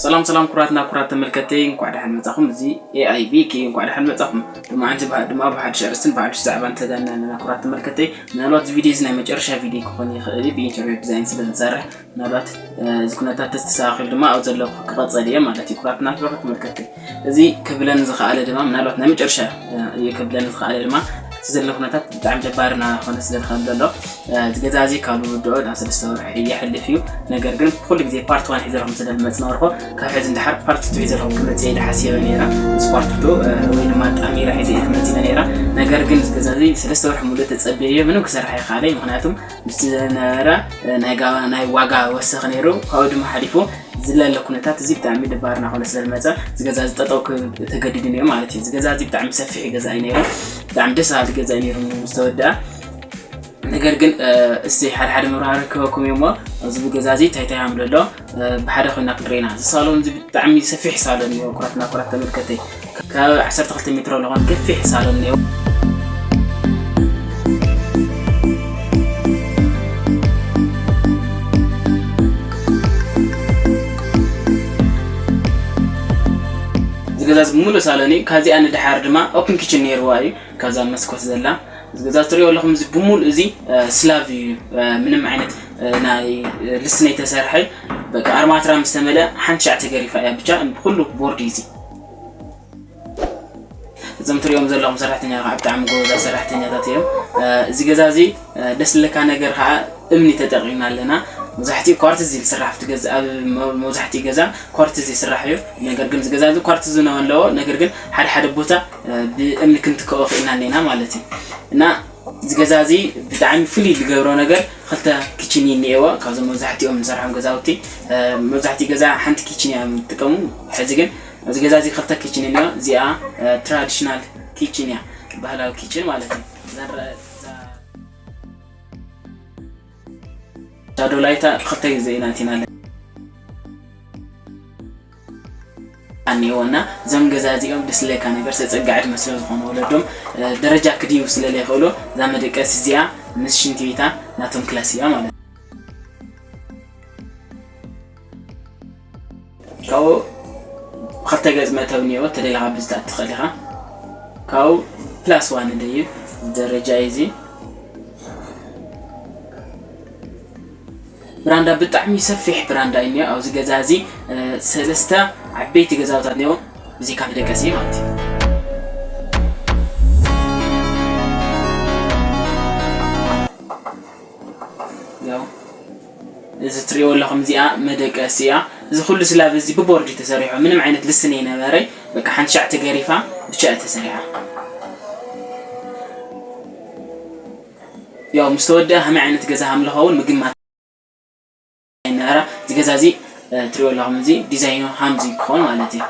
ሰላም ሰላም፣ ኩራትና ኩራት ተመልከተይ፣ እንኳዕ ደሓን መጻኹም። እዚ ኤ ኣይ ቪ ኬ፣ እንኳዕ ደሓን መጻኹም። ድማ ኣንቲ ብሃ-፣ ድማ ብሓድሽ ኣርእስትን ብሓድሽ ዛዕባን ተጋና ኣለና። ኩራት ተመልከተይ፣ ምናልባት እዚ ቪድዮ እዚ ናይ መጨረሻ ቪድዮ ክኾን ይኽእል እዩ፣ ብኢንተርቪው ዲዛይን ስለ ዝሰርሕ፣ ምናልባት፣ እ፣ እዚ ኩነታት ተስተኻኺሉ ድማ ኣብ ዘለኹ ክቐጸል እየ ማለት እዩ። ኩራትና ኩራት ተመልከተይ፣ እዚ ክብለኒ ዝኸኣለ ድማ ምናልባት ናይ መጨረሻ፣ እ፣ እዩ ክብለኒ ዝኸኣለ ድማ እቲ ዘሎ ኩነታት ብጣዕሚ ደባሪ እናኾነ ስለ ዝኸም ዘሎ፣ እ፣ እዚ ገዛ እዚ ካብ ዝውድኦ ናብ ሰለስተ ወርሒ የሕልፍ እዩ። ነገር ግን ኩሉ ግዜ ፓርት ዋን ሒዘ ለኹም ስለ ዝመጽእ ነበርኩ፣ ካብ ሕዚ ንደሓር ፓርት ቱ ሒዘ ለኹም ክመጽእ ኢለ ሓሲበ ነይረ። ምስ ፓርት ቱ፣ እ፣ ወይ ድማ ጣሚራ ሒዘ እየ ክመጽእ ኢለ ነይረ። ነገር ግን እዚ ገዛ እዚ ሰለስተ ወርሒ ሙሉእ ተጸብየዮ ምንም ክሰርሕ ኣይከኣለይ። ምኽንያቱም ምስቲ ዝነበረ፣ እ፣ ናይ ጋ-፣ ናይ ዋጋ ወሰኽ ነይሩ። ካብኡ ድማ ሓሊፉ ዝለለ ኩነታት እዚ ብጣዕሚ ደባሪ እናኾነ ስለ ዝመጸ፣ እዚ ገዛ እዚ ጠጠው ክብል ተገዲዱ ነይሩ ማለት እዩ። እዚ ገዛ እዚ ብጣዕሚ ሰፊሕ ገዛ እዩ ነይሩ። ብጣዕሚ ደስ በሃሊ ገዛ እዩ ነይሩ ምስ ተወደኣ። ነገር ግን፣ እ፣ እስቲ ሓደ ሓደ መብራህርሂ ክህበኩም እየ እሞ፣ ኣብዚ ገዛ እዚ እንታይ እንታይ ኣሎ ኣሎ፣ እ፣ ብሓደ ኮይና ክንርኢ ኢና። እዚ ሳሎን እዚ ብጣዕሚ ሰፊሕ ሳሎን እዩ። ኩራትና ኩራት ተመልከተይ። ካብ ዓሰርተ ክልተ ሜትሮ ዝኾነ ገፊሕ ሳሎን እኒኦ። እዚ ገዛ እዚ ብምሉእ ሳሎን እዩ። ካብዚኣ ንደሓር ድማ ኦፕን ኪችን ነይርዋ እዩ። ካብዛ መስኮት ዘላ እዚ ገዛ ትሪኦ ኣለኹም፣ እዚ ብምሉእ እዚ፣ እ፣ ስላቭ እዩ። እ፣ ምንም ዓይነት፣ እ፣ ናይ፣ እ፣ ልስን ኣይተሰርሐ። በቃ ኣርማትራ ምስ ተመልአ ሓንቲ ሻዕ ተገሪፋ እያ። ብቻ ኩሉ ቦርድ እዩ እዚ። እዞም ትሪኦም ዘለኹም ሰራሕተኛ ከዓ ብጣዕሚ ጎበዛት ሰራሕተኛታት እዮም። እ፣ እዚ ገዛ እዚ፣ እ፣ ደስ ዝለካ ነገር ከዓ እምኒ ተጠቂምና ኣለና። መብዛሕትኡ ኳርትዝ እዩ ዝስራሕ ኣብቲ ገዛ፣ ኣብ መ-፣ መብዛሕትኡ ገዛ ኳርትዝ ይስራሕ እዩ። ነገር ግን እዚ ገዛ እዚ ኳርትዝ እውን ኣለዎ። ነገር ግን ሓደ ሓደ ቦታ፣ እ፣ ብእምኒ ክንትክኦ ክኢልና እኒና ማለት እዩ። እና እዚ ገዛ እዚ ብጣዕሚ ፍሉይ ዝገብሮ ነገር ክልተ ኪችን እዩ እኒኤዎ። ካብዞም መብዛሕትኦም ንሰርሖም ገዛውቲ፣ እ፣ መብዛሕትኡ ገዛ ሓንቲ ኪችን እዮም ዝጥቀሙ። ሕዚ ግን ኣብዚ ገዛ እዚ ክልተ ኪችን እኒኦ። እዚኣ፣ እ፣ ትራዲሽናል ኪችን እያ፣ ባህላዊ ኪችን ማለት እዩ። እዛ ንረ-፣ እዛ ሻዶ ላይታ ክልተ ግዜ ኢና እቲና ኣለና። ኣኒኦና እዞም ገዛ እዚኦም ደስ ዝለካ ነገር ተጸጋዕቲ መስሎ ዝኾኑ ወለዶም፣ እ፣ ደረጃ ክድይቡ ስለ ዘይኽእሉ እዛ መደቀሲ እዚኣ ምስ ሽንቲ ቤታ ናቶም ክላስ እያ ማለት እዩ። ካብኡ ክልተ ገጽ መእተዊ እኒኦ፣ ተደሊኻ ብዚ ትኣቱ ትኽእል ኢኻ። ካብኡ ፕላስ ዋን ደይብ ደረጃ እዩ እዚ። ብራንዳ ብጣዕሚ ሰፊሕ ብራንዳ እዩ እኒኦ። ኣብዚ ገዛ እዚ፣ እ፣ ሰለስተ ዓበይቲ ገዛውታት እኒኦ፣ እዚ ካብ ደቀሲ ማለት እዩ። ያው እዚ ትሪእዎ ኣለኹም፣ እዚኣ መደቀሲ እያ። እዚ ኩሉ ስላብ እዚ ብቦርድ ተሰሪሑ፣ ምንም ዓይነት ልስን የነበረ። በቃ ሓንቲ ሻዕ ተገሪፋ ብቻ እያ ተሰሪሓ። ያው ምስ ተወደኣ ከመይ ዓይነት ገዛ ከም ዝኸውን ምግማት ኣይነበረ። እዚ ገዛ እዚ፣ እ፣ ትሪእዎ ኣለኹም፣ እዚ ዲዛይኑ ሃምዚ ክኸውን ማለት እዩ።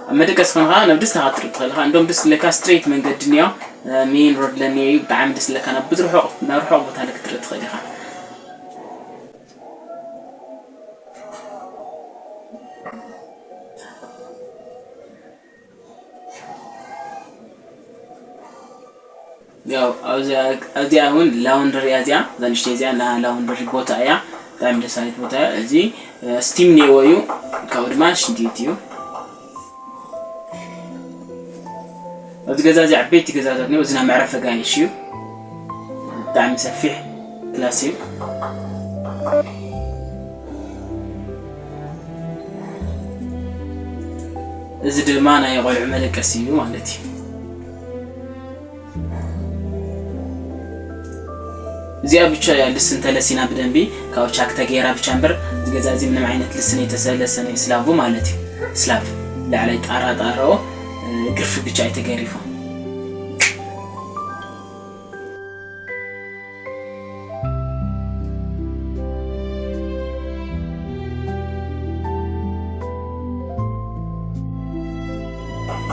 ኣብ መደቀሲ ኮንካ ናብ ደስታኻ ትርኢ ትኽእል ኢኻ። እንደውም ደስ ዝብለካ ስትሬት መንገዲ እኒኦ፣ እ፣ ሜን ሮድ ለኒኦ እዩ። ብጣዕሚ ደስ ዝብለካ ናብ ብዙሕ ርሑቕ፣ ናብ ርሑቕ ቦታ ለክ ትርኢ ትኽእል ኢኻ። ያው ኣብዚኣ፣ ኣብዚኣ እውን ላውንደሪ እያ። እዚኣ እዛ ንእሽተይ እዚኣ ና ላውንደሪ ቦታ እያ። ብጣዕሚ ደስ በሃሊት ቦታ እያ። እዚ፣ እ፣ ስቲም እኒኤዎ እዩ። ካብኡ ድማ ሽንቲ ቤት እዩ። ኣብዚ ገዛ እዚ ዓበይቲ ገዛታት እኒኦ። እዚ ናይ መዕረፊ ኣጋይሽ እዩ። ብጣዕሚ ሰፊሕ ክላስ እዩ። እዚ ድማ ናይ ቆልዑ መደቀሲ እዩ ማለት እዩ። እዚኣ ብቻ እያ ልስን ተለሲና ብደንቢ ካብ ቻክ ተገይራ ብቻ እምበር፣ እዚ ገዛ እዚ ምንም ዓይነት ልስን የተሰለሰነ ስላቡ ማለት እዩ። ስላብ ላዕላይ ጣራ ጣራኦ፣ እ፣ ግርፊ ብቻ እዩ ተገሪፉ።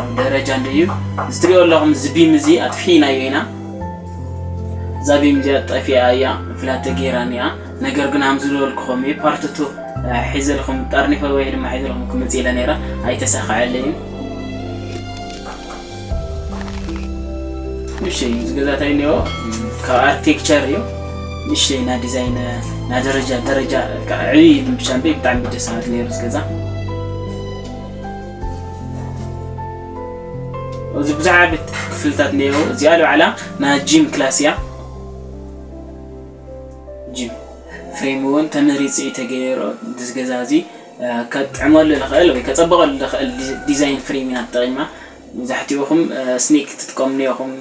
ኣብ ደረጃ እንደዩ እዚ ትሪኦ ኣለኹም፣ እዚ ቢም እዚ ኣጥፊእናዮ ኢና። እዛ ቢም እዚኣ ጠፊኣ እያ፣ ፍላት ተገይራ እኒኣ። ነገር ግን፣ ኣም ዝበልኩኹም እዩ፣ ፓርት ቱ፣ እ፣ ሒዘልኩም ጠርኒፈ ወይ ድማ ሒዘልኩም ክመጽእ ኢለ ነይረ፣ ኣይተሳኽዐለይን። እሺ፣ እዚ ገዛ እንታይ እኒኦ? ካብ ኣርክቴክቸር እዩ። ንእሽተይ ና ዲዛይን ና ደረጃ ደረጃ ዕብይ ኢሉ ብቻ እምበይ ብጣዕሚ ደስ በሃሊ ነይሩ እዚ ገዛ። እዚ ብዙሕ ዓበይቲ ክፍልታት እኒአው። እዚኣ ንባዕላ ና ጂም ክላስ እያ። ጂም ፍሬም እውን ተመሪፂ እዩ ተገይሩ። እዚ ገዛ እዚ ከጥዕመሉ ዝኽእል ወይ ከፀብቐሉ ዝኽእል ዲዛይን ፍሬም ኢና ተጠቒምና። መብዛሕትኡኹም ስኒክ ትጥቀሙ እኒኦኹም።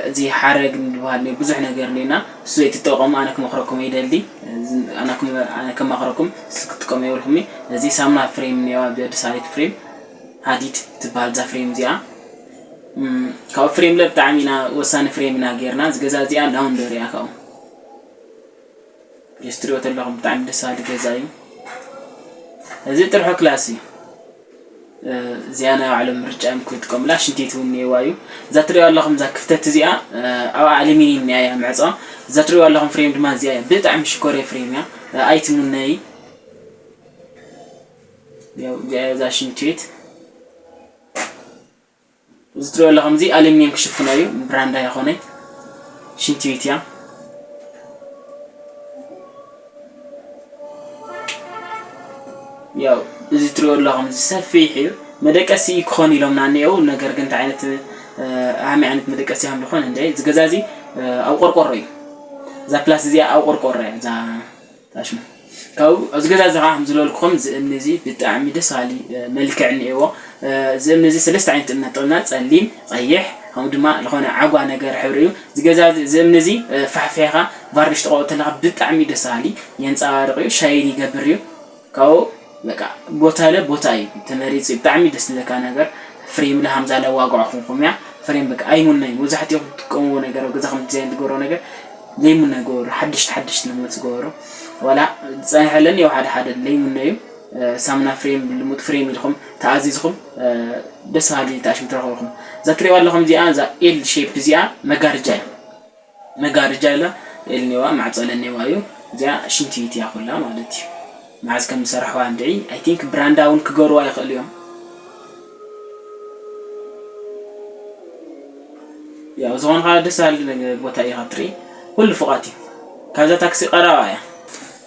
እዚ ሓረግ ንብሃል ብዙሕ ነገር እኒና እሱ ዘይትጠቐሙ ኣነ ክመኽረኩም ይደሊ። ኣነ ከማኽረኩም እሱ ክትጥቀሙ የብልኩም። እዚ ሳሙና ፍሬም እኒዋ ብደሳሪት ፍሬም ሃዲድ ትበሃል እዛ ፍሬም እዚኣ። ካብ ፍሬም ለ ብጣዕሚ ኢና ወሳኒ ፍሬም ኢና ጌርና። እዚ ገዛ እዚኣ ላውንደሪ እያ ካብኡ ስትሪኦ ተለኹም ብጣዕሚ ደስ በሃሊ ገዛ እዩ። እዚ ጥርሑ ክላስ እዩ። እዚኣ ናይ ባዕሎም ምርጫ እዮም ክጥቀሙላ። ሽንቲት እውን እኒአዋ እዩ። እዛ ትሪኦ ኣለኹም እዛ ክፍተት እዚኣ ኣብ ኣሉሚኒየም እያ እያ ምዕፃ። እዛ ትሪኦ ኣለኹም ፍሬም ድማ እዚኣ እያ። ብጣዕሚ ሽኮርያ ፍሬም እያ። ኣይትሙነይ። ያው እዚኣ እዛ ሽንቲት እዚ ትሪኦ ኣለኹም እዚ ኣሉሚኒየም ክሽፍኖ እዩ። ብራንዳ ይኾነ ሽንቲ ቤት እያ። ያው እዚ ትሪኦ ኣለኹም እዚ ሰፊሕ እዩ። መደቀሲ ክኾን ኢሎምና እኒአው። ነገር ግን እንታይ ዓይነት ኣሚ ዓይነት መደቀሲ ሃም ዝኾነ እንደ እዚ ገዛ እዚ ኣብ ቆርቆሮ እዩ። እዛ ፕላስ እዚኣ ኣብ ቆርቆሮ እያ እዛ ታሽሙ ካብኡ ኣብዚ ገዛ እዚ ከዓ ከም ዝበልኩኹም እዚ እምኒ እዚ ብጣዕሚ ደስ በሃሊ መልክዕ እኒአዎ። እዚ እምኒ እዚ ሰለስተ ዓይነት እምኒ ጥቕምና፣ ፀሊም፣ ቀይሕ፣ ከምኡ ድማ ዝኾነ ዓጓ ነገር ሕብሪ እዩ። እዚ ገዛ እዚ እምኒ እዚ ፋሕፊሕኻ ቫርኒሽ ተቐብኦ ተለኻ ብጣዕሚ ደስ በሃሊ የንፀባርቕ እዩ፣ ሻይን ይገብር እዩ። ካብኡ በቃ ቦታ ለ ቦታ እዩ ተመሪፁ እዩ። ብጣዕሚ ደስ ዝብለካ ነገር ፍሬም ለ ሃምዛ ለዋግዖ ኹንኹም እያ። ፍሬም በቃ ኣይሙነይ መብዛሕትኡ ትጥቀምዎ ነገር ኣብ ገዛኹም ዲዛይን ትገብሮ ነገር ለይሙነ ገበሩ ሓድሽቲ ሓድሽቲ ንመፅ ገበሩ ዋላ ዝፀንሐለን የው ሓደ ሓደ ለይሙነ እዩ። ሳሙና ፍሬም ልሙጥ ፍሬም ኢልኹም ተኣዚዝኹም ደስ በሃሊ ተኣሽም ትረኽበኹም። እዛ ትሪእዋ ኣለኹም እዚኣ እዛ ኤል ሼፕ እዚኣ መጋርጃ እያ። መጋርጃ ኢላ ኤል ኔዋ ማዕፀለ ኔዋ እዩ። እዚኣ ሽንቲ ቤት እያ ኩላ ማለት እዩ። መዓዝ ከም ዝሰርሕዋ እንድዒ ኣይ ቲንክ ብራንዳ እውን ክገርዋ ይኽእሉ እዮም። ያው ዝኾነ ከዓ ደስ በሃሊ ነገር ቦታ እዩ ክትርኢ ኩሉ ፍቓት እዩ። ካብዛ ታክሲ ቀረባ እያ።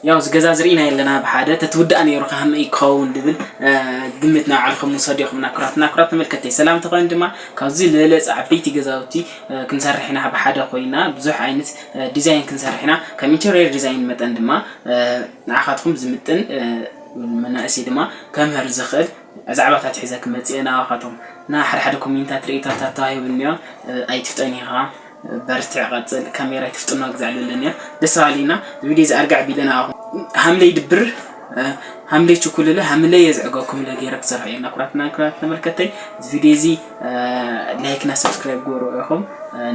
ያው እዚ ገዛ ዝርኢና የለና ብሓደ ተትውዳእ ነይሩ ከመይ ክኸውን ድብል ግምት ናብ ዓልኹም ውሰድ ኢኹም። ናኩራት ናኩራት ተመልከተይ ሰላም ተኾይኑ ድማ ካብዚ ዝበለፀ ዓበይቲ ገዛውቲ ክንሰርሕ ኢና ብሓደ ኮይና ብዙሕ ዓይነት ዲዛይን ክንሰርሕ ኢና ከም ኢንቴሪየር ዲዛይን መጠን ድማ ንዓኻትኩም ዝምጥን መናእሰይ ድማ ከምህር ዝኽእል ዛዕባታት ሒዘ ክመፅእ እየ ናባኻትኩም። እና ሓደ ሓደ ኮሜንታት ርእይቶታት ተዋሂቡ እኒኦ ኣይትፍጠን ኢኻ በርትዕ ቀፅል ካሜራ ኣይትፍጥኖ ግዛዕ ልብለኒ እያ። ደስ በሃሊ እና ቪድዮ እዚ ኣርጋዕ ቢለ ናባኹም ሃምለይ ድብር ሃምለይ ችኩልለ ሃምለይ የዝዕገኩም ለገይረ ክሰርሖ እየ። ናኩራት ናኩራት ተመልከተይ እዚ ቪድዮ እዚ ላይክ እና ሰብስክራይብ ገበሩ ኢኹም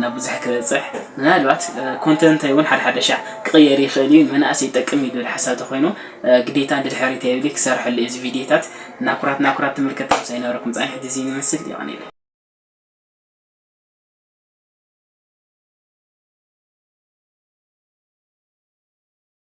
ናብ ብዙሕ ክበፅሕ ምናልባት ኮንተንተይ እውን ሓደ ሓደ ሻዕ ክቕየር ይኽእል እዩ። መናእሰይ ይጠቅም እዩ ዝብል ሓሳብ ተኮይኑ ግዴታ እንድድሕሪት የብሊ ክሰርሐሉ እዚ ቪድዮታት ናኩራት ናኩራት ትምልከት ምሳይ ነበረኩም ፃንሕቲ እዚ ንመስል ይቐኒለ።